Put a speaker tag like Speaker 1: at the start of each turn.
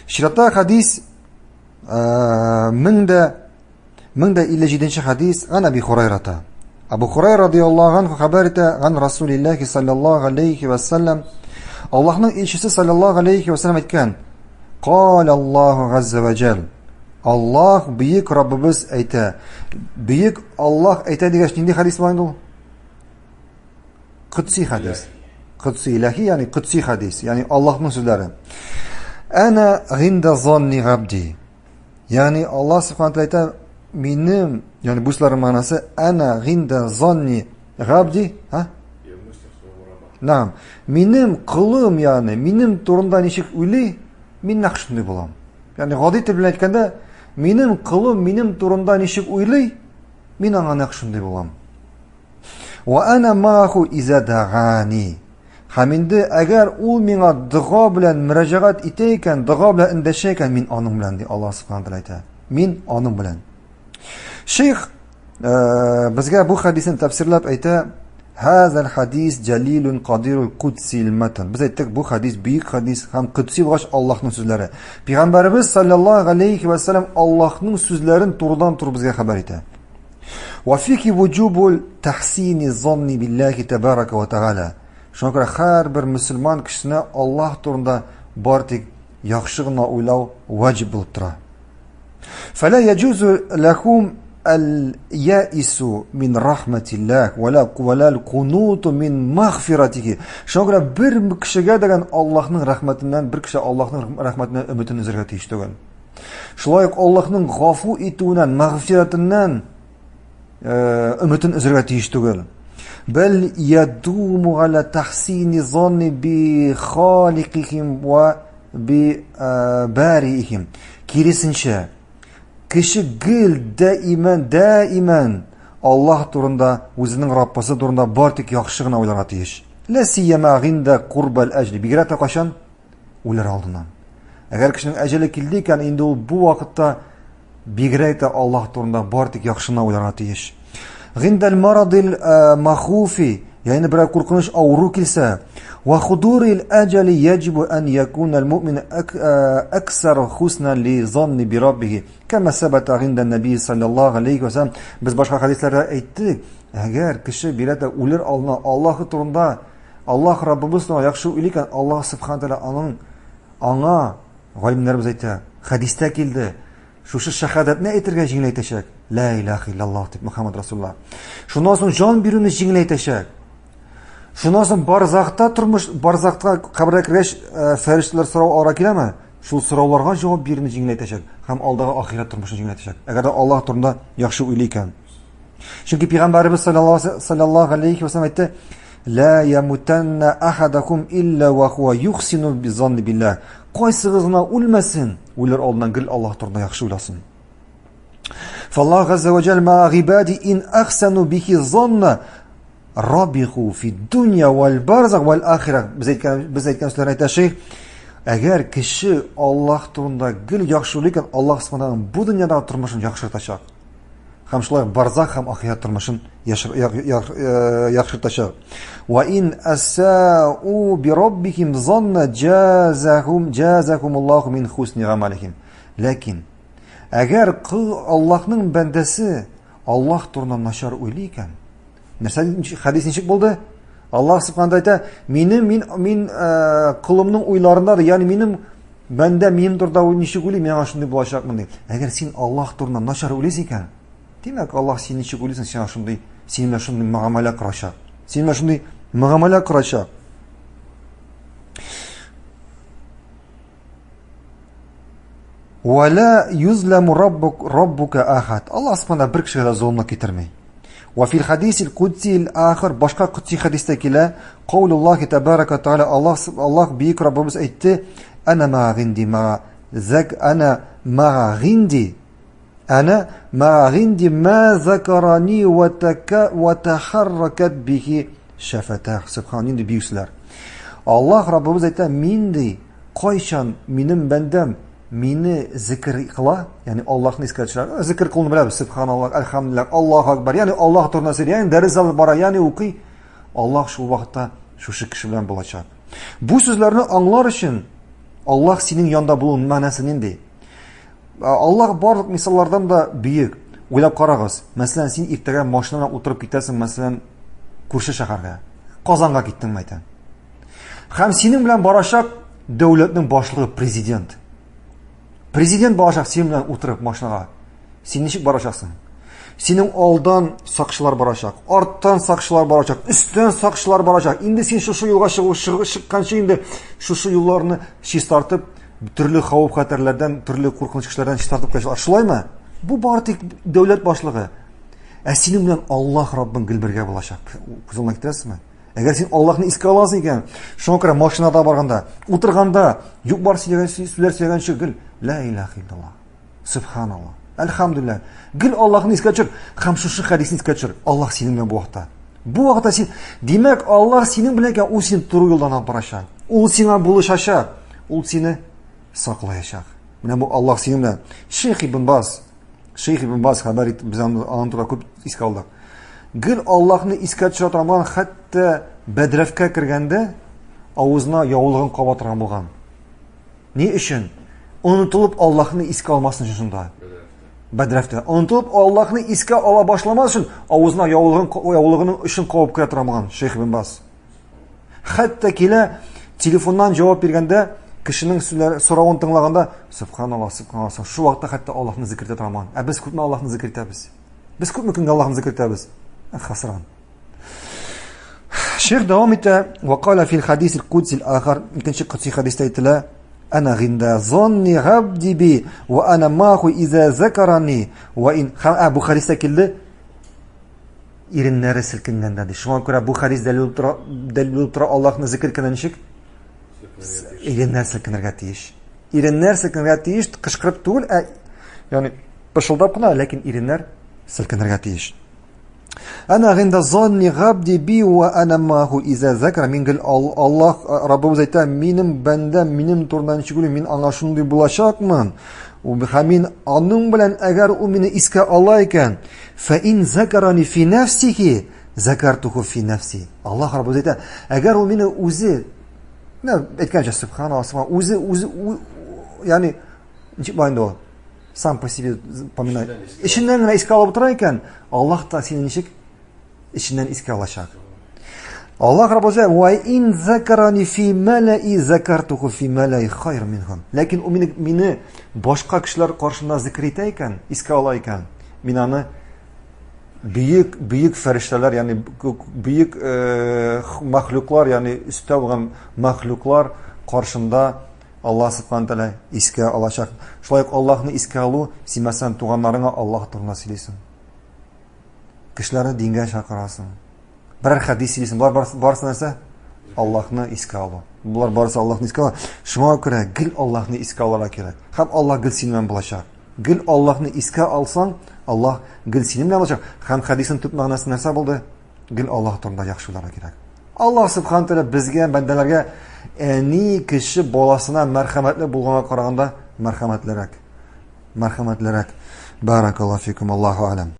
Speaker 1: Чиратта хадис 1057 хадис ган Аби Хурайрата. Абу Хурайра радиаллаһу анху хәбәр итә ган Расулиллахи саллаллаһу алейхи ва саллям Аллаһның илчесе саллаллаһу алейхи ва саллям әйткән: "Кал Аллаһу газза ва җәл" Аллаһ бөек Раббыбыз әйтә. Бөек Аллаһ әйтә дигәч нинди хадис була инде ул? Кудси хадис. Кудси иләһи, ягъни кудси хадис, ягъни Аллаһның сүзләре. Әнә гинда занни габди. Ягъни Аллаһ субхана тәгалә әйтә, минем, ягъни бу сүзләрнең мәгънәсе әнә гинда занни габди, ха? Нам. Минем колым, ягъни минем турында ничек уйлый, мин нәкъ шундый булам. Ягъни гади тел белән әйткәндә, минем колым минем турында ничек уйлый, мин аңа нәкъ шундый булам. Ва ана маху иза дагани. Һәм инде әгәр ул миңа дога белән мөрәҗәгать итә икән, дога белән эндәшә икән, мин аның белән, ди Аллаһ субхана тәгалә әйтә. Мин аның белән. Шейх безгә бу хәдисен тәфсирләп әйтә, Хазал хадис җалилун кадирул кудсил матн. Без әйттек, бу хадис бөек хадис һәм кудси булгач Аллаһның сүзләре. Пәйгамбәребез саллаллаһу алейхи ва саллям Аллаһның сүзләрен турыдан-туры безгә хәбәр итә. Вафихи вуҗубул тахсини занни биллахи табарака ва тааля. Шуңа күрә һәрбер мөселман кешесенә Аллаһ турында бар тик яхшы гына уйлау ваҗиб булып тора. Фәлә яҗузу ләхум әл-яису мин рахматиллах вәлә вәләл кунуту мин мәгъфиратихи. Шуңа күрә бер кешегә дигән Аллаһның рәхмәтеннән бер кеше Аллаһның рәхмәтеннән өметен өзәргә тиеш түгел. Шулай ук Аллаһның гафу итүеннән, мәгъфиратыннан өметен өзәргә тиеш түгел. Бәл ядуму аля тахсини занни би халикихим ва би бариихим. Киресенчә, кеше гел даимән, даимән Аллаһ турында, үзенең Раббысы турында бар тик яхшы гына уйларга тиеш. Лә сияма гинда курбал әҗли. Бигрәк тә кайчан? Үлер алдыннан. Әгәр кешенең әҗәле килде икән, инде ул бу вакытта бигрәк тә Аллаһ турында бар тик яхшыны уйларга тиеш. Гиндәл марадил э, махуфи, ягъни берәр куркыныч авыру килсә, ва худурил әҗәли яҗибу ан якуна муъмин э, аксар хусна ли занни би раббихи, кама сабата гинда наби саллаллаһу алейхи ва саллям. Без башка хәдисләрдә әйттек, әгәр кеше бигрәк тә үлер алдына Аллаһ турында Аллаһ Раббыбыз турында яхшы уйлый икән, Аллаһ Субхана Тәгалә аның аңа галимнәребез әйтә, хәдистә килде, шушы шәһадәтне әйтергә җиңеләйтәчәк. Ла илаһа иллаллаһ дип Мөхәммәд Расулуллаһ. Шуннан соң җан бирүне җиңеләйтәчәк. Шуннан соң барзахта тормыш, барзахта кабергә кергәч, э, фәрештәләр сорау алырга киләме? Шул сорауларга җавап бирүне җиңеләйтәчәк һәм алдагы ахирәт тормышын җиңеләйтәчәк. Әгәр дә Аллаһ турында яхшы уйлый икән. Чөнки пәйгамбәребез саллаллаһу алейхи ва саллям әйтте: "Ла ямутанна ахадакум илла ва хуа юхсину бизанни биллах". Кайсыгыз гына үлмәсен, үлер алдыннан гел Аллаһ турында яхшы уйласын. Фаллах газза ва җәл ма гыйбади ин ахсану бихи занна рабиху фи дунья вал барзах вал ахира. Без әйткән без әйткән сүзләрне әйтә шейх. Әгәр кеше Аллаһ турында гел яхшы уйлый икән, Аллаһ субханаһу бу дөньядагы тормышын яхшыртачак. Һәм шулай барзах һәм ахирәт тормышын яхшыртачак. Ва ин асау би раббихим занна җазахум җазахумуллаху мин хусни гамалихим. Ләкин әгәр кол Аллаһның бәндәсе Аллаһ турында начар уйлый икән, нәрсә хәдис ничек булды? Аллаһ субхана әйтә, минем мин мин колымның уйларында, ягъни минем Бәндә минем турында ничек уйлый, миңа шундый булачакмын ди. Әгәр син Аллаһ турында начар уйлыйсың икән, димәк, Аллаһ син ничек уйлыйсың, сиңа шундый, синең белән шундый мөгамәлә корачак. Синең белән шундый мөгамәлә корачак. Вәлә юзламу раббук раббука ахад. Аллаһ субхана бер кешегә дә золымлык китерми. Ва фил хадисил кудсил ахир башка кудси хадистә килә, каулуллахи табарака тааля Аллаһ Аллаһ бөек Раббыбыз әйтте, ана ма гинди ма зак ана ма гинди ана ма гинди ма закарани ва така ва тахарракат бихи шафатах. Субхан, нинди бөек сүзләр. Аллаһ Раббыбыз әйтә, мин ди, кайчан минем бәндәм мине зикр кыла, ягъни Аллаһны искә төшерә. Зикр кылуны беләбез, субханаллах, әлхәмдүлилләһ, Аллаһу акбар, ягъни Аллаһ турында сөйли, ягъни дәрес алып бара, ягъни укый. Аллаһ шул вакытта шушы кеше белән булачак. Бу сүзләрне аңлар өчен Аллаһ синең янда булуның мәгънәсе нинди? Аллаһ барлык мисаллардан да бөек. Уйлап карагыз. Мәсәлән, син иртәгә машинага утырып китәсең, мәсәлән, күрше шәһәргә. Казанга киттең, мәйтәм. Һәм синең белән барачак дәүләтнең башлыгы президент. Президент барачак синең белән утырып машинага. Син ничек барачаксың? Синең алдан сакчылар барачак, арттан сакчылар барачак, өстән сакчылар барачак. Инде син шушы юлга чыгу чыкканчы инде шушы юлларны чистартып, төрле хәвеф-хәтәрләрдән, төрле куркыныч кешеләрдән чистартып куячаклар. Шулаймы? Бу бары тик дәүләт башлыгы. Ә синең белән Аллаһ Раббың гел бергә булачак. Күз алдына китерәсезме? Әгәр син Аллаһны искә аласың икән, шуңа күрә машинада барганда, утырганда, юк бар сөйләгән сүзләр сөйләгәнче гел ла илаһа иллаллаһ. Субханаллах. Әлхәмдүлилләһ. Гел Аллаһны искә төшер һәм шушы хәдисне искә төшер. Аллаһ синең белән бу вакытта. Бу вакытта син, димәк, Аллаһ синең белән икән, ул сине туры юлдан алып барачак. Ул сиңа булышачак. Ул сине саклаячак. Менә бу Аллаһ синең белән. Шейх Ибн Баз, Шейх Ибн Баз хәбәр итеп, без аның турында күп искә алдык. Гел Аллаһны искә төшерә торган, хәтта бәдрәфкә кергәндә авызына яулыгын каба торган булган. Ни өчен? Онытылып Аллаһны искә алмасын өчен шунда. Бәдрәфтә. Онытылып Аллаһны искә ала башламас өчен авызына яулыгын яулыгының очын кабып керә торган булган Шейх ибн Баз. Хәтта килә телефоннан җавап биргәндә кешенең сүзләре соравын тыңлаганда субханаллах, субханаллах. Шул вакытта хәтта Аллаһны зикр итә торган. Ә без күпме Аллаһны зикр итәбез? Без күпме көнгә Аллаһны зикр итәбез? Хасран. Шейх дәвам итә, вакала фил хадис кудсил ахар, икенче кудси хадистә әйтелә, Ана гинда зонни габди би ва ана маху иза закарани ва ин ха бу хадистә килде иреннәре селкенгәндә ди. Шуңа күрә бу хадис дәлил булып тора, дәлил булып тора Аллаһны зикр иткәндә ничек? Иреннәр селкенергә тиеш. Иреннәр селкенергә тиеш, кычкырып түгел, ә ягъни пышылдап кына, ләкин иреннәр селкенергә тиеш. Әнә гинда занни габди би ва ана маху иза закра. Мин гел Аллаһ Раббыбыз әйтә, минем бәндәм минем турында ничек уйлый, мин аңа шундый булачакмын. Һәм мин аның белән әгәр ул мине искә ала икән, фа ин закарани фи нафсихи закартуху фи нафси. Аллаһ Раббыбыз әйтә, әгәр ул мине үзе, менә әйткәнчә, субханаллаһ, үзе үзе ягъни ничек була инде ул? Сам по себе поминай. Эченнән генә искә алып утыра икән, Аллаһ та сине ничек эченнән искә алачак. Аллаһ Раббы ва ин закарани фи малаи закартуху фи малаи хайр минхум. Ләкин ул мине, мине башка кешеләр каршында зикр итә икән, искә ала икән, мин аны бөек бөек фәрештәләр, ягъни бөек э, махлюклар, ягъни өстә булган махлюклар каршында Аллаһ Субхану Тәгалә искә алачак. Шулай ук Аллаһны искә алу, син мәсәлән туганнарыңа Аллаһ турында сөйлисең. Кешеләрне дингә чакырасың. Берәр хәдис сөйлисең. Болар барысы, барысы нәрсә? Аллаһны искә алу. Болар барысы Аллаһны искә алу. Шуңа күрә гел Аллаһны искә алырга кирәк. Һәм Аллаһ гел синең белән булачак. Гел Аллаһны искә алсаң, Аллаһ гел синең белән булачак. Һәм хәдиснең төп мәгънәсе нәрсә булды? Гел Аллаһ турында яхшы уйларга кирәк. Аллаһ Субхану Тәгалә безгә, бәндәләргә әни кеше баласына мәрхәмәтле булганга караганда мәрхәмәтлерәк. Мәрхәмәтлерәк. Баракаллаһу фикум, Аллаһу алям.